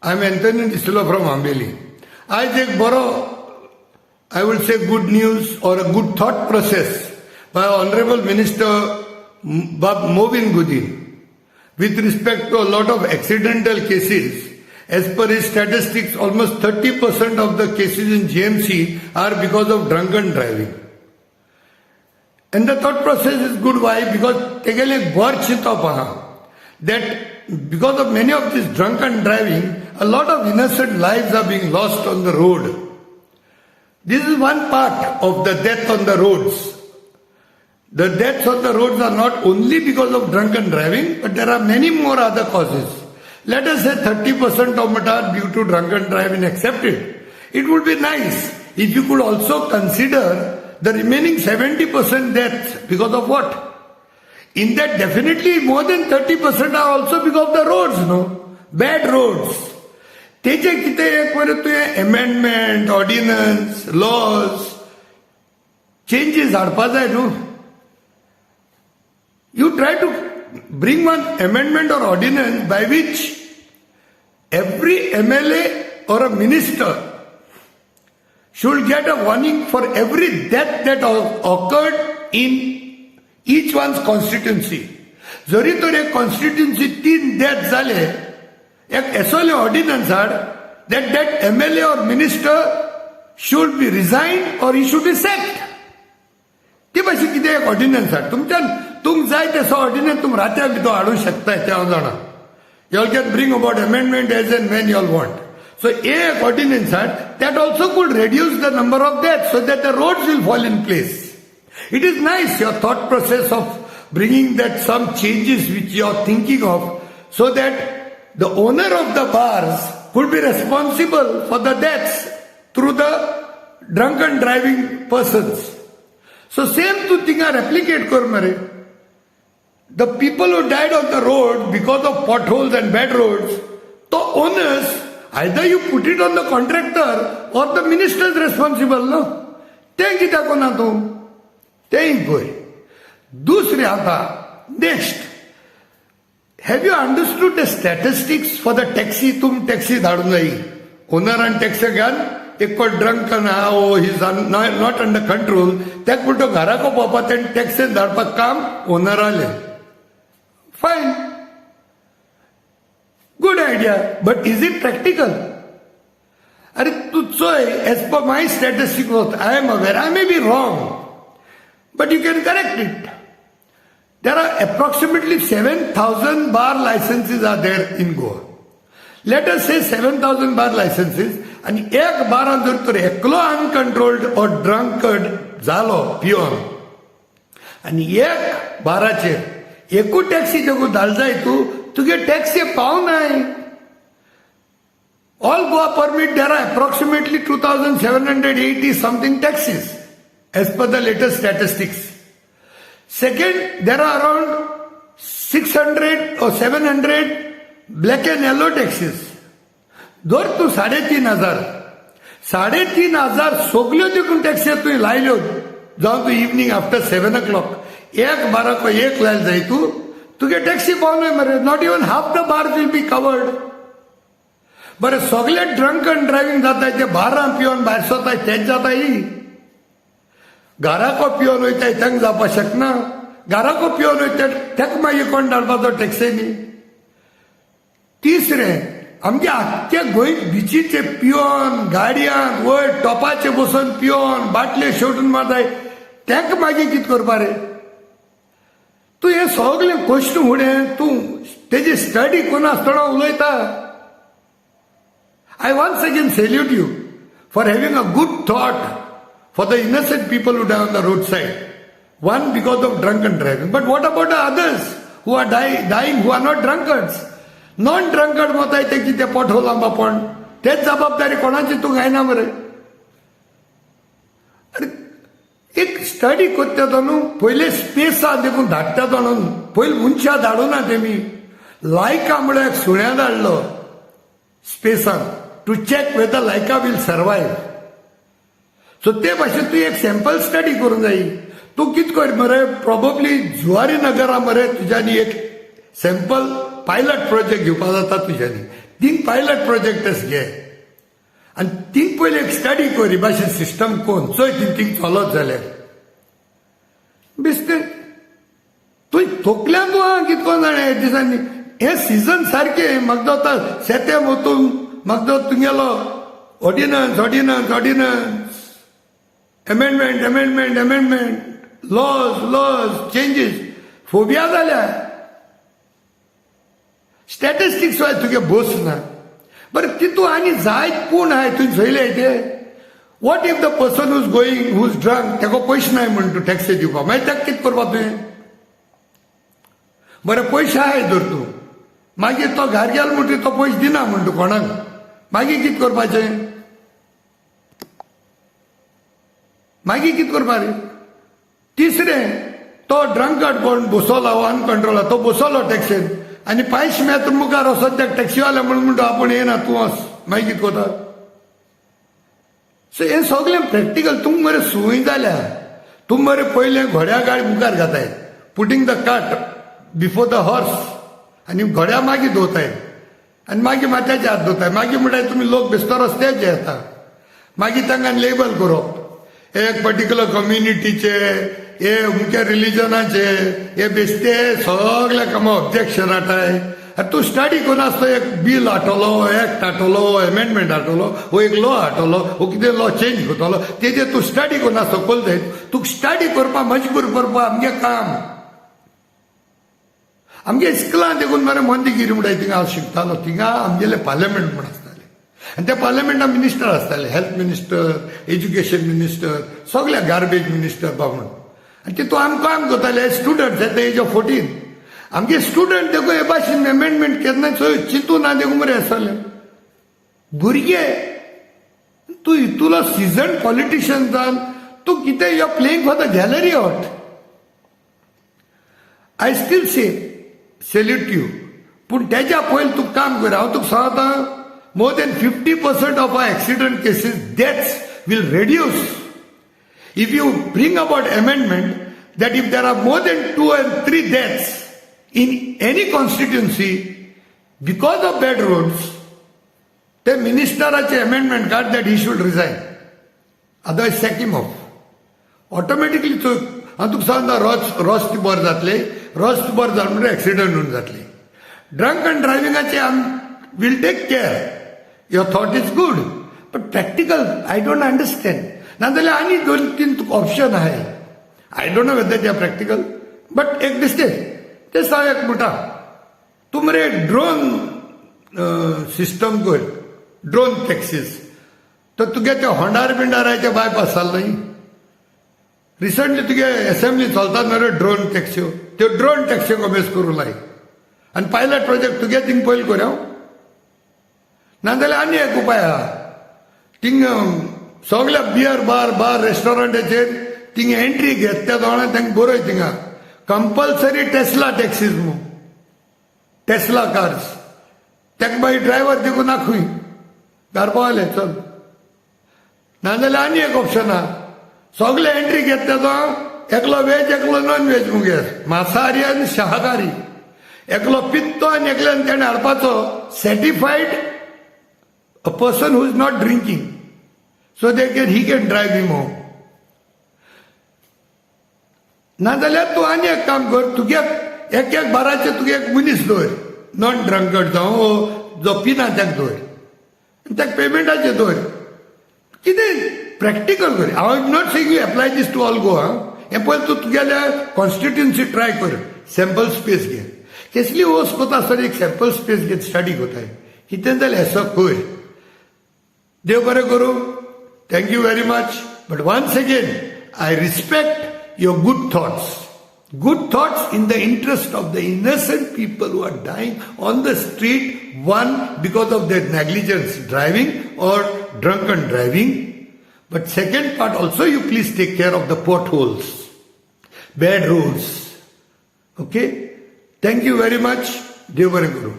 I am Anthony D'Souza from Ambeli. आयज एक बरो, I will say, good news or a good thought process by Honourable Minister Bab Mauvin Godinho with respect to a lot of accidental cases. As per his statistics, almost 30% of the cases in GMC are because of drunken driving. And the thought process is good. Why? Because तेगेले एक बर चिंतप आहा that because of many of this drunken driving, a lot of innocent lives are being lost on the road. This is one part of the death on the roads. The deaths on the roads are not only because of drunken driving, but there are many more other causes. Let us say 30% of it are due to drunken driving accepted. It would be nice if you could also consider the remaining 70% deaths because of what? In that, definitely more than 30% are also because of the roads, no? Bad roads. तेजे कितें एक मरे तुवें amendment, ordnance, lodge, changes हाडपा जाय न्हू. You try to bring one amendment or ordinance by which every MLA or a minister should get a warning for every death that occurred in each one's constituency. जरी तर एक constituency तीन death जाले, एक असले ऑर्डिनन्स हाड that that MLA or minister should be resigned or he should be sacked. ती भाशेन कितें एक ऑर्डिनन्स हाड. तुमच्यान तुमकां जाय तसो ऑर्डिनन्स तुम रात्या भितर हाडूंक शकताय, तें हांव जाणा. You all can bring about amendment as and when you all want. So एक ordinance हाड that also could reduce the number of deaths so that the roads will fall in place. It is nice, your thought process of bringing that some changes which you are thinking of, so that the owner of the bars could be responsible for the deaths through the drunken driving persons. So same तूं थिंगा replicate कर मरे. The people who died on the road because of potholes and bad roads, the owners, either you put it on the contractor or the minister is responsible, no? तें कित्याक ना तूं तेंय पळय. दुसरें आतां next, have you understood the statistics for the taxi? तुम taxi धाडून जाई, ओनरान टॅक्सी घेवन एक फावट ड्रंक आहा, oh, he's not under control, तेक म्हणटो घराको पावपा, तेणें टॅक्सीन धाडपाक काम ओनरालें. Fine, good idea, but is it practical? अरे तूं चोय, as per my statistic, I am aware, I may be wrong, but you can correct it. There are approximately 7,000 bar licenses are there in Goa. Let us say 7,000 bar licenses आणि एक बारान जर तर एकलो uncontrolled or drunkard जालो पियोन आनी एक बाराचेर एकूच टॅक्सी देखून धाड जाय, तूं तुगे taxi पावनाय. All Goa permit, there are approximately 2,780 something taxis as per the latest statistics. Second, there are around 600 or 700 black and yellow taxis. धर तूं 3500, 3500 सगल्यो देखून टॅक्सी तुवें लायल्यो जावं तूं इवनींग आफ्टर 7 ओ क्लॉक एक बाराक एक लायल जाय, तूं तुगे टॅक्सी पावनाय मरे. Not even half the bars will be covered. बरें, सगळे ड्रंक अँड ड्रायव्हिंग जाताय ते बारां पिवन भायर सरताय तेच जाताय. घराको पिवन वयताय तांकां जावपाक शकना. घराको पिवन वयता ताका मागीर कोण धाडपाचो टॅक्सीनी? तिसरें, आमगे आख्ख्या गोंय बिचीचे पिवन गाडयांक वयर टॉपाचे बसून पिवन बाटले शेवटून मारताय, तांकां मागीर कितें करपा रे तूं? हें सगळें क्वेश्चन फुडें तूं तेजी स्टडी करून आसतना उलयता. I once again salute you for having a good thought for the innocent people who die on the roadside. One, because of drunken driving. But what about the others who are dying, who are not drunkards? Non drunkard मताय ते कितें पठोवलां बापण, तेच जबाबदारी कोणाची तूं घायना मरे. अरे, एक study करता न्हू, पयले स्पेसा देखून धाडटा न्हू. पयलीं मनशां धाडूना तेमी, लायका म्हळ्यार एक सुण्या धाडलो स्पेसान to check whether Laika will survive. So ते भाशेन तूं एक सॅम्पल स्टडी करूंक जाय. तूं कितें कर मरे, प्रोबेबली जुवारी नगरा मरे तुज्यांनी एक सॅम्पल पायलट प्रोजेक्ट घेवपा जाता तुज्यांनी. थिंग पायलट प्रोजेक्टस घे आनी थिंग पयलीं एक स्टडी कर, ही भाशेन सिस्टम कोण चोय थिंग थिंग चलत जाल्यार बेश्टें तूं तोकल्यान तूं आहा कितको जाणा हे दिसांनी हे सिजन सारकें म्हाका जाता शेतें वतून म्हाका जाता तुगेलो ordinance ordinance ordinance amendment amendment amendment laws laws changes phobia जाल्या. स्टॅटिस्टिक्स वायज तुगे बोस ना. बरें तितू आनी जायत पूण आहाय तुवें चोयलें ते. What if the person who's going who's drunk तेका पयशे नाय म्हण तूं टॅक्सी दिवपाक, मागीर ताका कितें करपा तुवें? बरें पयशे आहाय धर तूं, मागीर तो घार गेलो म्हणटकीर तो पयशे दिना म्हण तूं कोणाक, मागीर कितें करपाचें? मागीर कितें करपा रे? तिसरें तो ड्रंकर्ड कोण बसोलो अनकंट्रोल तो बसोलो टॅक्सीन आनी 500 मेत्र मुखार वचत त्या टॅक्सीवाल्या म्हणून म्हणटा आपूण येना तूं वच, मागीर कितें करता? सो हें सगळें प्रॅक्टिकल तुमकां मरे संवय जाल्या. तूं मरे पयलें घोड्या गाडी मुखार घाताय, putting the cart before the horse, आनी घोड्या मागीर दवरताय आनी मागीर माथ्याचे हात दवरताय. मागीर म्हणटाय तुमी लोक बेस्तो रस्त्याचे येता, मागीर तांकां लेबल करप एक पर्टिक्युलर कम्युनिटीचे, हे अमक्या रिलिजनाचे, हे बेस्ते सगळे कामां ऑब्जेक्शन हाडटाय. आनी तूं स्टडी करून आसता एक बील हाडटलो, एक्ट हाडटलो, एमेंडमेंट हाडटलो, वो एक लॉ हाडटलो, वो कितें लॉ चेंज करतलो, तेजेर तूं स्टडी करून आसता कोल जाय. तुका स्टडी करपाक मजबूर करपाक आमगे काम. आमगे इस्कुलान देखून मरे मोंदीगिरी म्हणटाय थिंगा हांव शिकतालो, थिंगा आमगेले पार्लमेंट म्हूण आसताले आनी त्या पार्लमेंटान मिनिस्टर आसताले, हेल्थ मिनिस्टर, एज्युकेशन मिनिस्टर, सगळे गार्बेज मिनिस्टर बाबून. आनी तितून आमकां काम करताले students at the age of 14. आमगे स्टुडंट देखून हे भाशेन एमेंडमेंट केन्ना चिंतूं ना देखून मरे आसताले भुरगे. तूं इतलो सिजन पॉलिटिशियन जावन तूं कितें you are playing for the gallery hot. I still say salute you, पूण तेज्या पयलीं तूं काम कर. हांव तुका सांगता more than 50% of our accident cases deaths will reduce if you bring about amendment that if there are more than 2 and 3 deaths in any constituency because of bad roads, the ministerाचे amendment card that he should resign, otherwise sack him off. Automatically तो हांव तुका सांगता रस्त बरें जातले, रस्त बरें जाले म्हणटकीर accident होवन जातले. ड्रंक अँड ड्रायव्हिंगाचे आम will take care. Your thought is good, but practical I don't understand. नाजाल्यार आनी 2-3 तुका ऑप्शन आहाय. I don't know whether they are practical, but एक दिसते ते हांव एक म्हणटा, तूं मरे ड्रोन सिस्टम कर, ड्रोन टॅक्सीस. तर तुगे ते होंडार बिंडाराचे बायपास जाल न्ही रिसंटली, तुगे एसेंब्ली चलतात मरे ड्रोन टॅक्स्यो, त्यो ड्रोन टॅक्स्यो कमेस करूं लाय आनी पायलट प्रोजेक्ट तुगे थिंग पयलीं कर. हांव नाजाल्यार आनी एक उपाय आहा, थिंग सगल्या बियर बार बार रेस्टॉरंटाचेर थिंग एंट्री घेत त्या दोळ्यान तांकां बरय थिंगा कंपल्सरी टेस्ला टॅक्सीज म्हूण, टेस्ला कार्स. ताका मागीर ड्रायव्हर देखून नाखूय घार पावले चल. नाजाल्यार आनी एक ऑप्शन आहा, सगळे एंट्री घेत तो एकलो वेज एकलो नॉन वेज मुगेर, मांसाहारी आनी शाकाहारी, एकलो पित्तो आनी एकल्यान तेणें हाडपाचो certified a person who is not drinking, so they can he can drive him home. नाजाल्यार तूं आनी एक काम कर, तुगे एक एक बाराचे तुगे एक मनीस दवर, नॉन ड्रंकर्ड जावं जो पिना ताका दवर आनी ताका पेमेंटाचेर दवर. कितें प्रॅक्टिकल कर. हांव not saying you apply this to all Goa, हें पयलीं तूं तुगेल्या कॉन्स्टिट्युन्सी ट्राय कर, सॅम्पल स्पेस घे. केसली वस्त कोता आसतना एक सॅम्पल स्पेस घेत स्टडी कोताय कितें जाल्यार हेसो कर. देव बरें करूं. Thank you very much. But once again I respect your good thoughts. Good thoughts in the interest of the innocent people who are dying on the street, one, because of their negligence driving or drunken driving. But second part also, you please take care of the potholes, bad roads. Okay? Thank you very much. Dev बरें करूं.